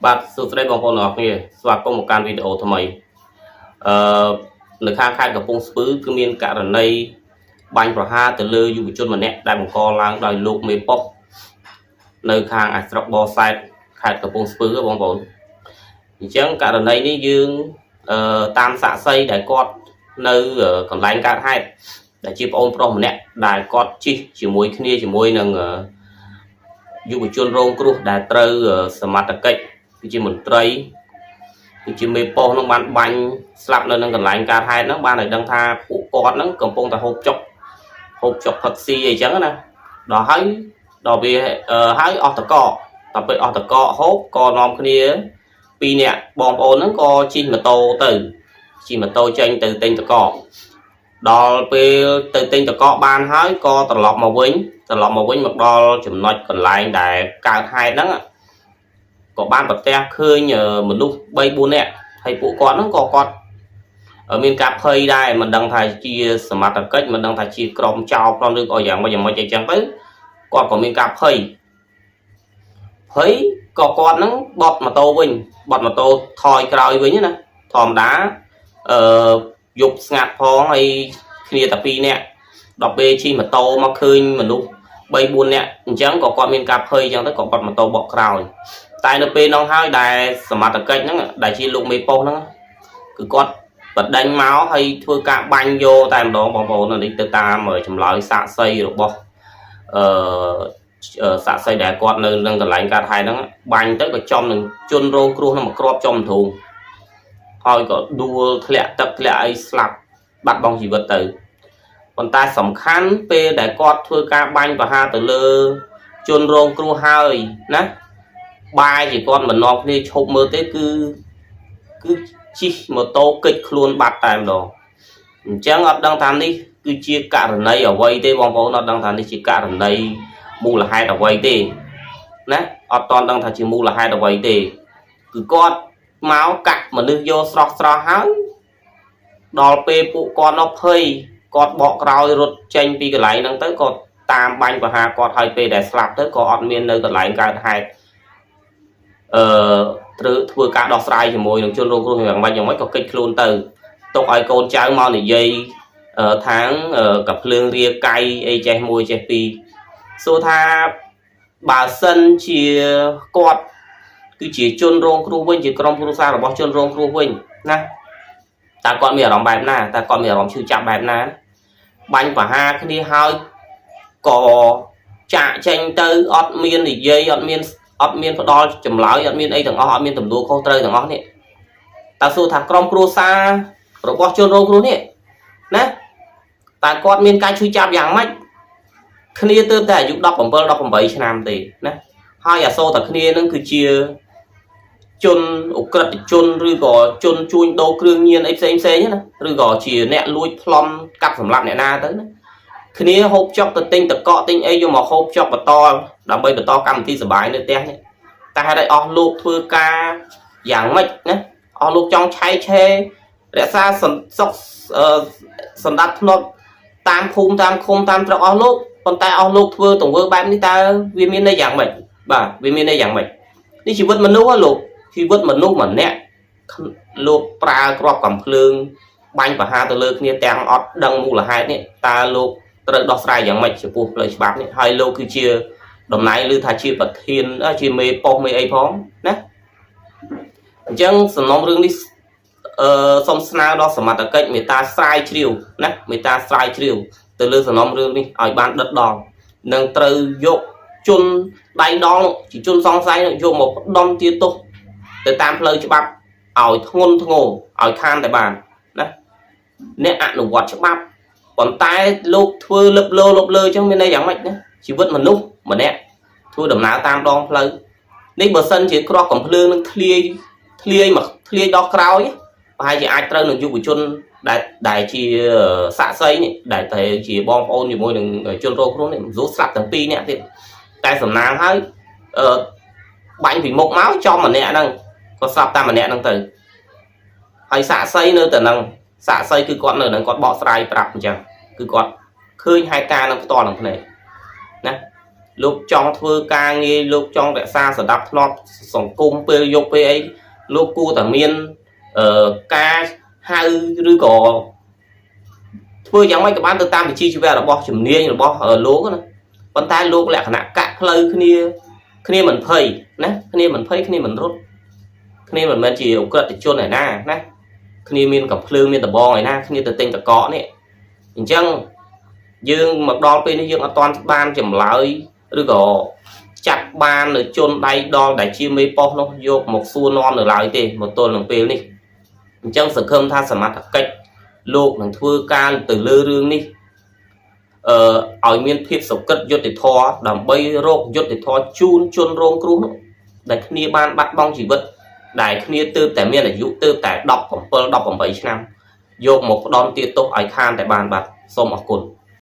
បាទសួស្តីបងប្អូនទាំងអស់គ្នាស្វាគមន៍មកកាន់វីដេអូថ្មីអឺនៅខាងខេត្តកំពង់ស្ពឺគឺមានករណីបាញ់ប្រហារទៅលើយុវជនម្នាក់ដែលបង្កឡើងដោយលោកមេប៉ុស្តិ៍នៅខាងឯស្រុកបរសែតខេត្តកំពង់ស្ពឺហ៎បងប្អូនអញ្ចឹងករណីនេះយើងអឺតាមសាក្សីដែលគាត់នៅកន្លែងកើតហេតុដែលជាប្អូនប្រុសម្នាក់ដែលគាត់ជិះជាមួយគ្នាជាមួយនឹងអឺ យុវជនរងគ្រោះដែលត្រូវសមត្ថកិច្ចគឺជាមន្ត្រីគឺជាមេប៉ុស្តិ៍នឹងបានបាញ់ស្លាប់នៅនឹងកន្លែងកើតហេតុហ្នឹងបានឲ្យដឹងថាពួកគាត់ហ្នឹងកំពុងតែហូបចុកហូបចុកផឹកស៊ីអីចឹងណាដល់ហើយដល់វាហើយអស់តកដល់ពេលអស់តកហូបក៏នាំគ្នាពីរនាក់បងប្អូនហ្នឹងក៏ជិះម៉ូតូទៅជិះម៉ូតូចេញទៅទិញតកដល់ពេលទៅទិញតកបានហើយក៏ត្រឡប់មកវិញត្រឡប់មកវិញមកដល់ចំណុចកន្លែងដែលកើតហេតុហ្នឹងក៏បានប្រទះឃើញមនុស្ស3 4នាក់ហើយពួកគាត់ហ្នឹងក៏គាត់មានការភ័យដែរមិនដឹងថាជាសមត្ថកិច្ចមិនដឹងថាជាក្រុមចោរប្លន់ឬក៏យ៉ាងម៉េចយ៉ាងម៉េចអីចឹងទៅគាត់ក៏មានការភ័យភ័យក៏គាត់ហ្នឹងបត់ម៉ូតូវិញបត់ម៉ូតូថយក្រោយវិញណាធម្មតាអឺយប់ស្ងាត់ផងហើយគ្នាតែ2នាក់ដល់ពេលជិះម៉ូតូមកឃើញមនុស្ស3 4នាក់អញ្ចឹងក៏គាត់មានការភ័យអញ្ចឹងទៅក៏បត់ម៉ូតូបកក្រោយតែនៅពេលនោះហើយដែលសមត្ថកិច្ចហ្នឹងដែលជាលោកមេប៉ុស្តិ៍ហ្នឹងគឺគាត់បដិញមកហើយធ្វើការបាញ់យកតែម្ដងបងប្អូននេះទៅតាមចម្លើយសាក្សីរបស់អឺសាក្សីដែលគាត់នៅនឹងកន្លែងកើតហេតុហ្នឹងបាញ់ទៅក៏ចំនឹងជនរងគ្រោះនឹងមួយគ្រាប់ចំទ្រូងហើយក៏ដួលធ្លាក់ទឹកធ្លាក់អីស្លាប់បាត់បង់ជីវិតទៅប៉ុន្តែសំខាន់ពេលដែលគាត់ធ្វើការបាញ់ប្រហារទៅលើជនរងគ្រោះហើយណាបែរជាគាត់មិននាំគ្នាឈប់មើលទេគឺគឺជិះម៉ូតូគេចខ្លួនបាត់តែម្ដងអញ្ចឹងអត់ដឹងថានេះគឺជាករណីអ្វីទេបងប្អូនអត់ដឹងថានេះជាករណីមូលហេតុអ្វីទេណាអត់តន់ដឹងថាជាមូលហេតុអ្វីទេគឺគាត់មកកាក់មនុស្សយកស្រស់ស្រស់ហើយដល់ពេលពួកគាត់នោះភ័យគាត់បកក្រោយរត់ចេញពីកន្លែងហ្នឹងទៅក៏តាមបាញ់ប្រហារគាត់ហើយពេលដែលស្លាប់ទៅក៏អត់មាននៅកន្លែងកើតហេតុអឺត្រូវធ្វើការដោះស្រាយជាមួយនឹងជនរងគ្រោះយ៉ាងម៉េចយ៉ាងម៉េចក៏គេចខ្លួនទៅទុកឲ្យកូនចៅមកនិយាយខាងកាភ្លើងរាកៃអីចេះមួយចេះពីរសួរថាបើសិនជាគាត់គឺជាជនរងគ្រោះវិញជាក្រុមគ្រួសាររបស់ជនរងគ្រោះវិញណាតើគាត់មានអារម្មណ៍បែបណាតើគាត់មានអារម្មណ៍ឈឺចាប់បែបណាបាញ់ប្រហារគ្នាហើយក៏ចាក់ចេញទៅអត់មាននិយាយអត់មានអត់មានផ្ដល់ចម្លើយអត់មានអីទាំងអស់អត់មានទំនួលខុសត្រូវទាំងអស់នេះតើសួរថាក្រុមគ្រួសាររបស់ជនរងគ្រោះនេះណាតើគាត់មានការឈឺចាប់យ៉ាងម៉េចគ្នាទើបតែអាយុ17 18ឆ្នាំទេណាហើយអាសូរតែគ្នានឹងគឺជាជនឧក្រិដ្ឋជនឬក៏ជនជួញដូរគ្រឿងញៀនអីផ្សេងផ្សេងណាឬក៏ជាអ្នកលួចប្លន់កាប់សម្លាប់អ្នកណាទៅណាគ្នាហូបចុកទៅទិញតកកទិញអីយកមកហូបចុកបន្តដើម្បីបន្តកម្មវិធីសបាយនៅផ្ទះនេះតែហេតុឲ្យអស់លោកធ្វើការយ៉ាងម៉េចណាអស់លោកចង់ឆែកឆេររក្សាសន្សុខសន្តាប់ធ្នាប់តាមភូមិតាមឃុំតាមស្រុកអស់លោកប៉ុន្តែអស់លោកធ្វើទង្វើបែបនេះតើវាមានន័យយ៉ាងម៉េចបាទវាមានន័យយ៉ាងម៉េចនេះជីវិតមនុស្សហ៎លោកជីវិតមនុស្សម្នាក់លោកប្រើគ្រាប់កំភ្លើងបាញ់ប្រហារទៅលើគ្នាទាំងអត់ដឹងមូលហេតុនេះតើលោកត្រូវដោះស្រាយយ៉ាងម៉េចចំពោះផ្លូវច្បាប់នេះហើយលោកគឺជាតំណែងឬថាជាប្រធានជាមេប៉ុស្តិ៍មេអីផងណាអញ្ចឹងសំណុំរឿងនេះអឺសូមស្នើដល់សមត្ថកិច្ចមេត្តាស្រាវជ្រាវណាមេត្តាស្រាវជ្រាវទៅលើសំណុំរឿងនេះឲ្យបានដិតដល់និងត្រូវយកជនដៃដល់ជាជនសង្ស័យយកមកផ្ដន្ទាទោសទៅតាមផ្លូវច្បាប់ឲ្យធ្ងន់ធ្ងរឲ្យខានតែបានណាអ្នកអនុវត្តច្បាប់ប៉ុន្តែលោកធ្វើលឹបលោលឹបលើអញ្ចឹងមានន័យយ៉ាងម៉េចណាជីវិតមនុស្សម្នាក់ធ្វើដំណើរតាមដងផ្លូវនេះបើសិនជាគ្រាប់កំភ្លើងនឹងធ្លាយធ្លាយមកធ្លាយដល់ក្រោយប្រហែលជាអាចត្រូវនឹងយុវជនដែលដែលជាសាក្សីនេះដែលតែជាបងប្អូនជាមួយនឹងជនរងគ្រោះនេះមិនស្រួលស្លាប់ទាំងពីរនាក់ទៀតតែសំណាងហើយអឺបាញ់ពីមុខមកចំម្នាក់ហ្នឹងក៏ស្លាប់តាមម្នាក់ហ្នឹងទៅហើយសាក្សីនៅតែហ្នឹងសាក្សីគឺគាត់នៅហ្នឹងគាត់បកស្រាយប្រាប់អញ្ចឹងគឺគាត់ឃើញហេតុការណ៍នឹងផ្ទាល់នឹងភ្នែកណា លោកចង់ធ្វើការងារលោកចង់រក្សាសណ្ដាប់ធ្នាប់សង្គមពេលយប់ពេលអីលោកគួរតែមានអឺការហៅឬក៏ធ្វើយ៉ាងម៉េចក៏បានទៅតាមវិជ្ជាជីវៈរបស់ជំនាញរបស់លោកណាប៉ុន្តែលោកលក្ខណៈកាក់ផ្លូវគ្នាគ្នាមិនភ័យណាគ្នាមិនភ័យគ្នាមិនរត់គ្នាមិនមែនជាឧក្រិដ្ឋជនឯណាណាគ្នាមានកំភ្លើងមានដបងឯណាគ្នាទៅទិញតកកនេះអញ្ចឹងយើងមកដល់ពេលនេះយើងអត់ទាន់បានចម្លើយឬក៏ចាត់បាននៅជនដៃដល់ដែលជាមេប៉ុស្តិ៍នោះយកមកសួរនាំនៅឡើយទេមកទល់នឹងពេលនេះអញ្ចឹងសង្ឃឹមថាសមត្ថកិច្ចលោកនឹងធ្វើការទៅលើរឿងនេះអឺឲ្យមានភាពសុក្រិតយុត្តិធម៌ដើម្បីរកយុត្តិធម៌ជូនជនរងគ្រោះនោះដែលគ្នាបានបាត់បង់ជីវិតដែលគ្នាទើបតែមានអាយុទើបតែ17 18ឆ្នាំយកមកផ្ដន់ទាទោសឲ្យខានតែបានបាទសូមអរគុណ។